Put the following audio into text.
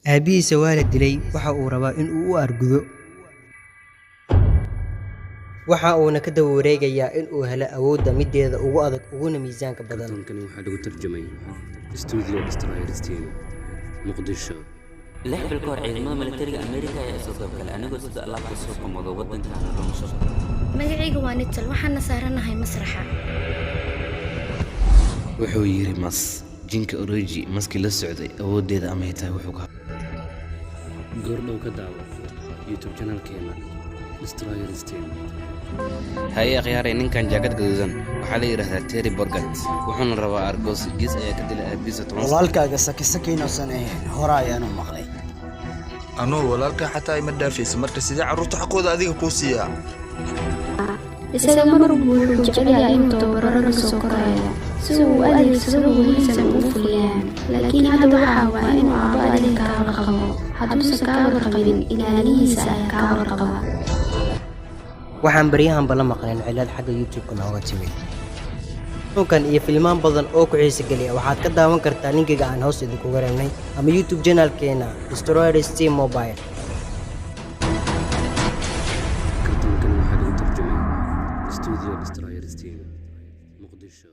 Aabbihiisa waa la dilay, waxa uu rabaa in uu u aargudo. Waxa uuna ka daba wareegayaa in uu helo awoodda mideeda ugu adag uguna miisaanka badan. Kartoonkani waxaa lagu tarjumay Studio Destroyers Team, Muqdisho. 6 bil ka hor, ciidamada militariga Ameerika ayaa isoo qaybgalay anigoo sida alaabta suuqa madow waddankaana dhumasho. Magacayga waa Nital, waxaana saaranahay masraxa. Wuxuu yidhi mas jinka Oroji maskii la socday awooddeeda amay tahay wuxuu ka Goordhow ka daawo YouTube channelkeena Destroyers Team. Haye akhyaaray, ninkan jaakad gaduudan waxaa la yidhaahdaa Terry Bogard, wuxuuna rabaa argos. Gees ayaa ka dilay aabiisa 10 sano. Walaalkaaga sakisaki inuusan ahayn hore ayaanu maqlay. Anuu walaalkaa xataa ima dhaafaysa, marka sidee carruurta xaqooda adiga kuu siiyaa? Isaga marwalba wuxuu jecel yahay inuu tababaro ragga soo koraya si uu u adeegsado howlihiisana u fuliyaan, laakiin hadda waxaa waa inuu aabbo adiga kaa warqabo. Hadduusan kaa warqabin, ilaalihiisa ayaa kaa warqaba. Waxaan baryahanba la maqlayn cilad xagga YouTube-ka nooga timid. Kan iyo filmaan badan oo ku xiisa geliya waxaad ka daawan kartaa linkiga aan hoos idinkuga reebnay ama YouTube channelkeena Destroyers Team Mobile. Kartoonkani waxaa lagu tarjumay Studio Destroyers Team, Muqdisho.